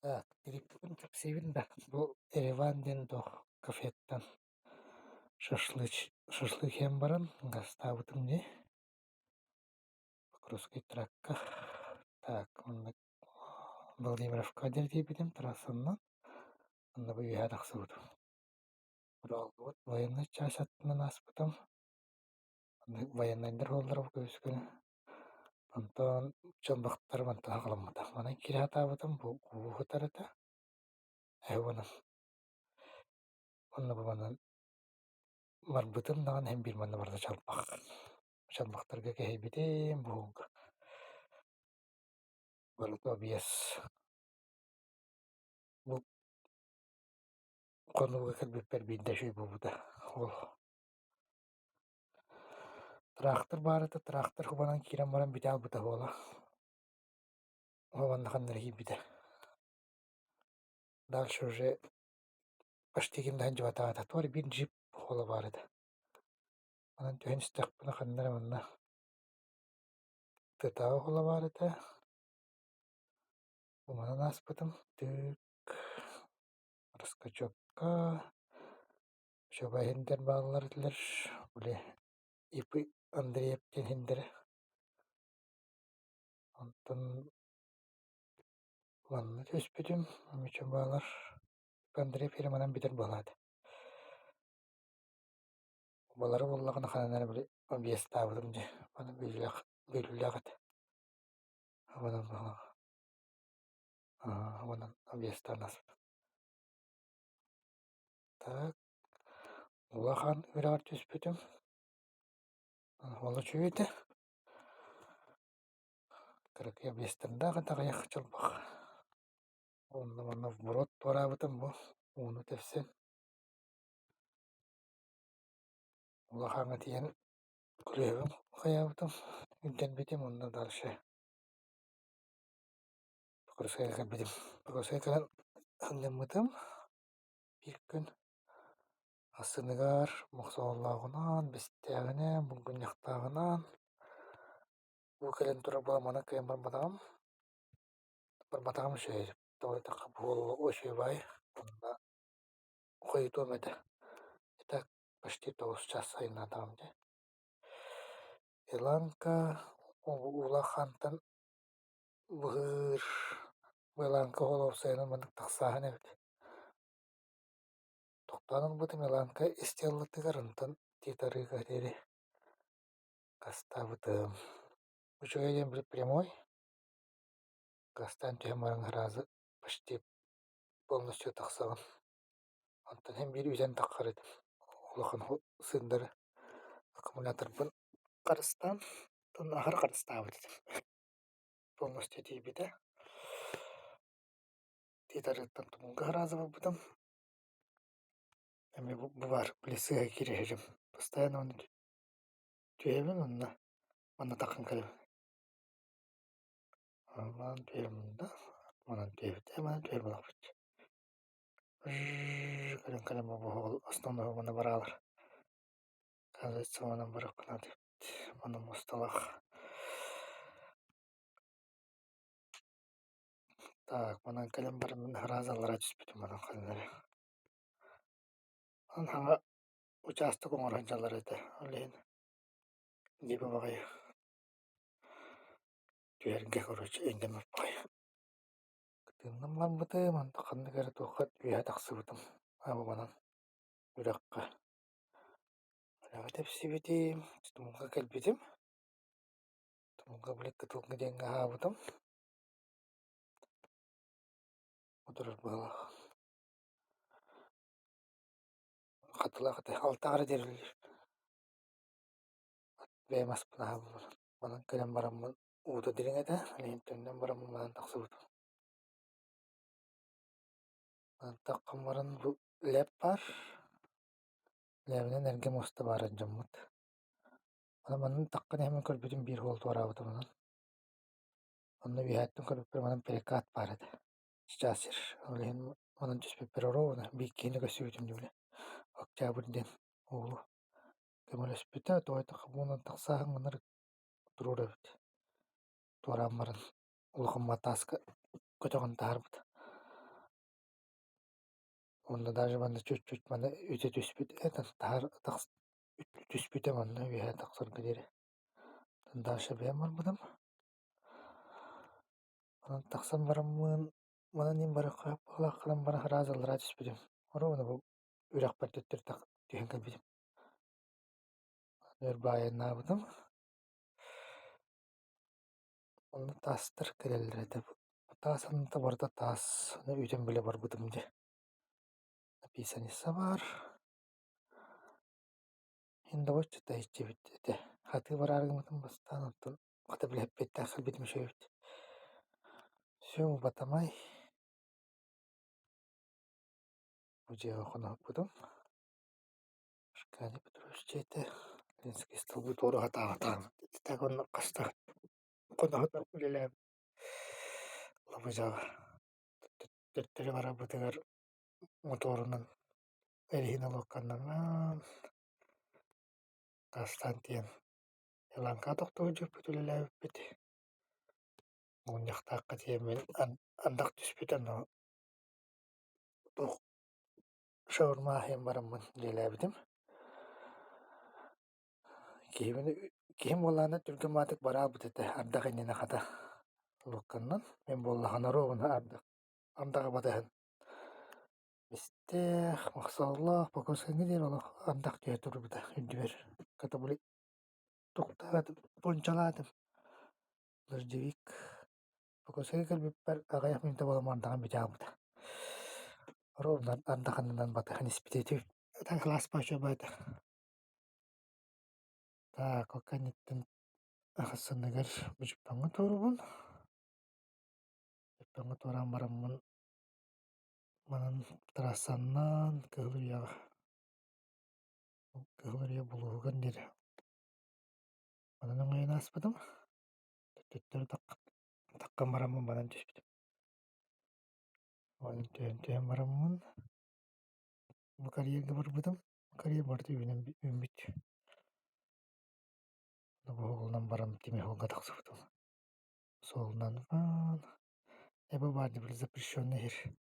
Так, триппин кэпсиибин да, бу Ереван диэн туох кафеттан шашлыч шашлык иһэн баран гастаабытым дии, Покровскай тракка. Так, онно Владимировка диэн тиийбитим трассанан, онно бу үөһэ тахсыбытым. Быраҕыллыбыт военнай чаас аттынан ааспытым, военнайдар буоллар көмүскүнэ. Онтон чалбахтар мантан аҕаламмыта. Манан киирэ сатаабытым бу уу сытар этэ. Эһэ уонна бу манан барбытым даҕаны иһин биир манна барыта чалбах. Чалбахтарга кэһэйбитим буһууга. Барыта объезд. Бу хонууга кэлбиппэр биирдэ үчүгэй буолбута. Ол Тыраахтыр баар этэ, тыраахтыр кубанан киирэн баран бүтэ аалбыта буола. Ол манна ханна эрэ киирбитэ. Дальше уже почти ким да сылдьыбатаҕа этэ. Туох эрэ биир джип буола баар этэ. Онон түһэн истэхпинэ ханна эрэ манна тыатааҕы буола баар этэ. Манан ааспытым. Тык Раскачокка Үчүгэй иһиндэр бааллар этилэр, били И.П. Андреев диэн иһиндэрэ. Онтон манна түспүтүм, Мичумбалар Андреев фирманан бүтэр буолаат. Балары буоллаҕына ханан эрэ били объезтаабытым дии, маны бүлүүлээх бүлүүлээх этэ. Онон онон объезтаан ааспытым. Так, улахан үрэҕэр түспүтүм, ол үчүгэй этэ. Кыракый объезтардаах этэ аҕыйах чалбах. Онно манна вброд туораабытым бу ууну тэпсэн. Улахаҥҥа тиийэн көлүөһэбин хайаабытым, үрдэрбитим уонна дальше Покровскайга кэлбитим. Покровскайга кэлэн сынньаммытым. Биир күн ассыныгар Мохсоҕоллооҕунан, Бэстээҕинэн, Булгунньахтааҕынан уу кэлэн турар буолан манан кыайан барбатаҕым. Барбатаҕым үчүгэй, тоҕо диэтэххэ үчүгэй уонна хойутуом этэ. И так почти 9 час айаннаатаҕым дии. Еланка улахантан быһыыр Еланка уол уопсайынан маннык тахсааһын эбит. Тохтоон ылбытым Еланка истиэллэтигэр онтон Тиит арыыга диэри хастаабытым. Үчүгэй диэн прямой, хастаан түһэн баран сразу почти полностью тахсаҕын. Онтон син биир үтэн таххар этим. Улахан сыырдары аккумуляторбын харыстаан, онтон аһары харыстаабыт этим. Полностью тиийбитэ. Тиит арыыттан тумулга сразу барбытым. Эмиэ бу баар били сыыһа киирэ Постоянно онно түһэбин онно манна таххан кэлэбин. Манан түһэбин да, манан түһэбит, манан түһэр буоллахпыт. Кэлэн кэлэн бу основной манна бараалар. Оказывается, манан барыахха наада эбит. Манна муосталаах. Так, манан кэлэн баран сразу аллара түспүтүм манан ханна эрэ. Онон хаҥа учаастак оҥоро сылдьаллар этэ. Ол иһин дьиибэ баҕайы түһэргэ короче өйдөммөт баҕайы. Тыынным барбытым, онто ханнык эрэ туохха үөһэ тахсыбытым. Аба манан үрэххэ үрэҕи тэпсибитим, тумулга кэлбитим. Тумулга били кытылга диэҥҥэ аһаабытым. Утурар быһыылаах. Хатылаах этэ, алтаҕа эрэ диэри үлэлиир. Бэйэм аспын аһаабыппын. Онон кэлэн бараммын уута дириҥ этэ, билигин төннөн бараммын манан тахсыбытым. Манан таххан баран бу лэп баар, лэбинэн эргэ муоста баар дьоммут. Онон манан таххан иһэммин көрбүтүм биир уол туораабытым онон. Онно үөһээттэн көрбүппэр манан перекат баар этэ. Чычаас сир. Ол иһин онон түспүппэр оруобуна биир киһини көрсүбүтүм дии били. Октябрь диэн уолу көмөлөспүтэ, тоҕо диэтэххэ буолан тахсааһын манна туруор эбит. Туораан баран улахан матааска көтөҕөн таһаарбыт. Уонна даже манна чуть-чуть маны үтэ түспүт этэ таһар түспүтэ манна үөһэ тахсарга диэри. Дальше бэйэм барбытым. Онон тахсан бараммын манан иһин барыахха баран сразу аллараа түспүтүм. Оруобуна бу үрэхпэр төттөрү түһэн кэлбитим. Өр баайаннаабытым. Онно таастар кэлэллэр этэ. Таас анныта барыта таас. Ону үтэн билэ барбытым дьэ. Написаница баар. Индовоччу тэйиччибит этэ. Хатыы бараары гыммытым бастаан онтон хата били эппиэттээх кэлбитим үчүгэй эбит. Сүөм убатамай. Бу дьиэҕэ хоноһуппутум. Аркадий Петрович дьиэтэ. Ленскэй столбу туора сатаабатаҕым. Так онно хаста хоноһутар үлэлээбит Лабыдьаҕа төттөрү барарбытыгар моторунан эриһин олуокканнанан таастаан тиийэн Еланкаҕа тохтуу сылдьыбыппыт үлэлээбиппит. Мунньахтаахха тиийэммин ардах түспүтэ ону туох шаурма аһыйан бараммын дьиэлээбитим. Киһибин киһим буоллаҕына түргэн баҕатык бараабыт этэ ардах иннинэ хата луокканнан мин буоллаҕына оруобуна ардах ардаҕы батыһан истээх махсаллаах покосыҥҥа диэри олох ардах түһэ турбута үрдүбэр хата били туктаатым пунчалаатым дождевик покосыга кэлбиппэр аҕыйах мүнүүтэ буолан бардаҕым бүтэ хаалбыта ровно ардах аннынан батыһан испитэ ити кылааспа үчүгэй этэ. Так, ол кэнниттэн ахсыныгар Дьүппэҥҥэ туорубун. Дьүппэҥҥэ туораан бараммын манан трассаннан Кыһыл Үрүйэҕэ Кыһыл Үрүйэ булууһугар диэри манан өҥөйөн ааспытым. Төттөрү таххан бараммын манан түспүтүм. Манан түһэн-түһэн бараммын бу карьерга барбытым. Карьер барыта үүнэн үүммүт. Суолунан баран тимир суолга тахсыбытым. Суолунан эбэ баар дии били запрещенный иһэр.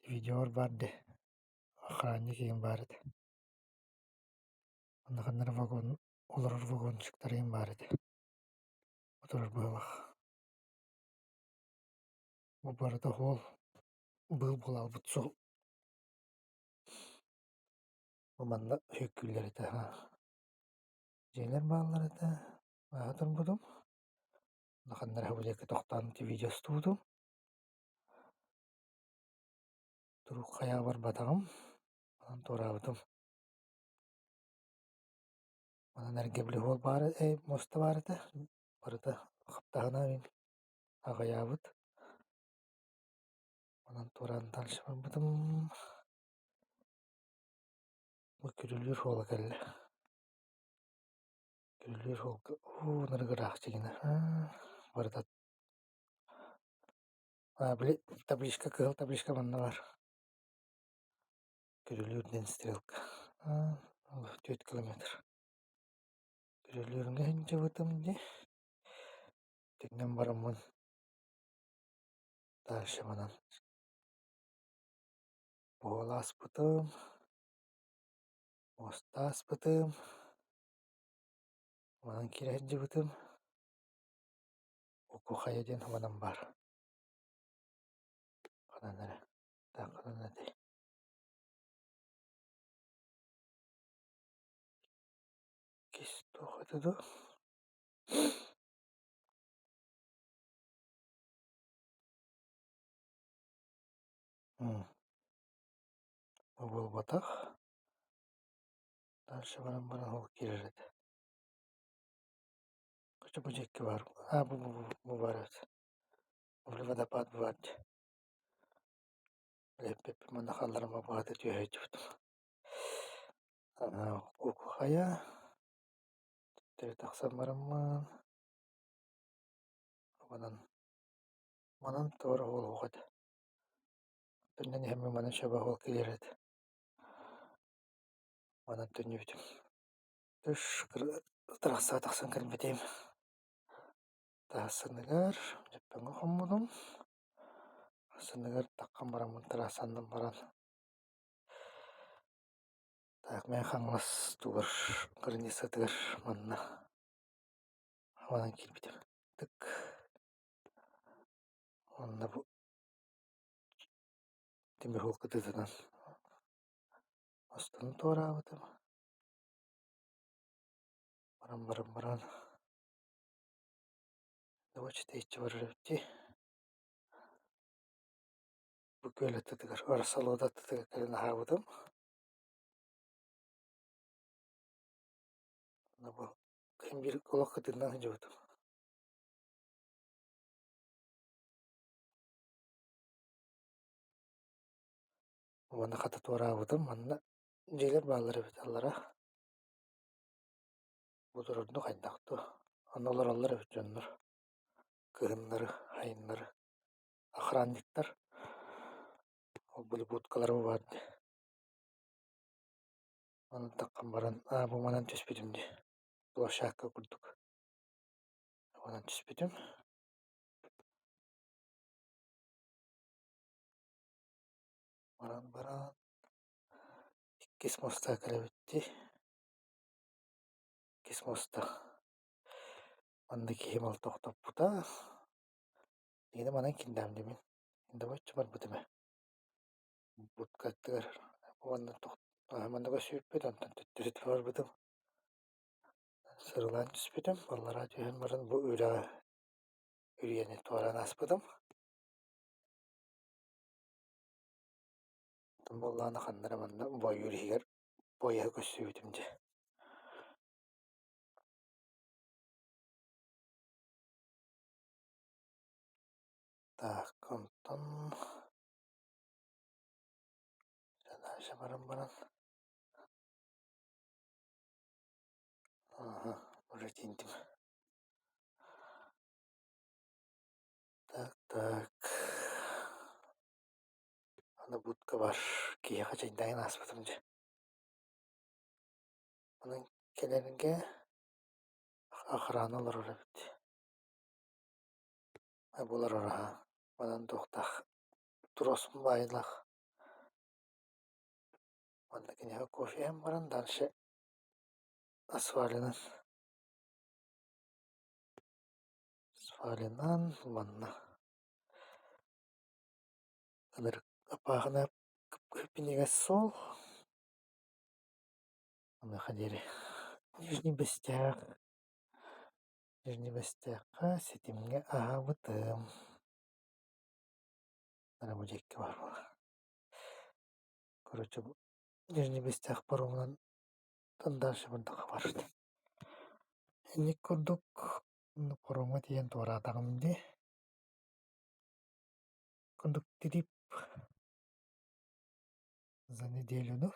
Видеолар баар дии. Охранник игин баар этэ. Онно ханна эрэ вагон олорор вагончиктар игин баар этэ. Отырор быһыылаах. Бу барыта суол быыл буолаалбыт суол. Бу манна үһүккүүллэр этэ Дьиэлэр бааллар этэ, ааһа турбутум, улаханнар диэки тохтоон видео устубутум. Турук хайаҕа барбатаҕым, онон туораабытым. Онон эргэ били уол баар муоста баар этэ, барыта хаптаһына аҕыйаабыт. Онон туораан дальше барбытым. Бу Күрүлүүр суола кэллэ. Күрүлүүр суолга уу ынырык ыраах дьигинэ барыта аа били табличка кыһыл табличка манна баар. Күрүлүүр диэн стрелка 4 километр. Күрүлүүргэ сылдьыбытым дии. Төннөн бараммын дальше манан буола ааспытым. Муоста ааспытым, манан киирэ сылдьыбытым, Уку хайа диэн манан баар. Ханан эрэ, так ханан этэй? Иккис туох этэ дуу? Буолбатах. Дальше баран баран ол киирэр этэ. Хочу бу диэки баар. А бу бу бу баар эбит. Били водопад баар дии. Билэппиппин манна хаалларыма баҕата түһэ сылдьыбытым. Уку хайа төттөрү тахсан бараммын манан манан туора буолуох этэ. Төннөн иһэммин манан сөбө суох киирэр этэ. Манан төннүбүтүм. Үс тырахсаа тахсан кэлбитим. Тахсаныгар Дьөппөҥҥө хоммутум. Сыныгар таххан бараммын трассанан баран Так, Мэҥэ Хаҥалас тугар границатыгар манна хабанан киирбитим. Тык. Уонна бу тимир суол кытыытынан устун туораабытым. Баран баран баран Дочь тэйиччи барар эбит дии. Бу күөл аттытыгар Арсалода аттытыгар кэлэн аһаабытым. Онно бу кыһын биир олох кытыытынан сылдьыбытым. Уонна хата туораабытым, манна дьиэлэр бааллар эбит аллара. Бу турар хайдах дуо? Онно олороллор эбит дьоннор кыһыннары, сайыннары охранниктар ол били будкалара баар дии. Онон таххан баран аа бу манан түспүтүм дии площадка курдук. Онон түспүтүм. Баран баран иккис муоста кэлэбит дии. Иккис муоста манна киһи мал тохтоппута. Миэнэ манан киирдэҕим добоччу барбытым ээ. Будка аттыгар уонна манна көрсүбүппүт, онтон төттөрү барбытым. Сырылаан түспүтүм, аллараа түһэн баран бу үрэҕи үрүйэни туораан ааспытым. Онтон буоллаҕына ханна эрэ манна Бойуур иһигэр поеһы көрсүбүтүм дьэ. Так, онтон дальше баран баран ага, уже тиийдим. Так, так. Аны будка бар киһиэхэ чэйдээн ааспытым дьэ. Онон кэлэргэ охрана олорор эбит. Буолар араһа манан туохтаах трос баайылаах. Манна киниэхэ кофе иһэн баран дальше асфалынан асфалынан манна ынырык аппаахына кып-кыппинньигэс суол. Маныаха диэри Нижний Бэстээх Нижний Бэстээххэ ситимҥэ аһаабытым. Ара бу диэки баар буолар. Короче, Нижний Бэстээх паромунан дальше бардахха барыт. Инник курдук паромҥа тиийэн туораатаҕым дии. Курдук тирип за неделю.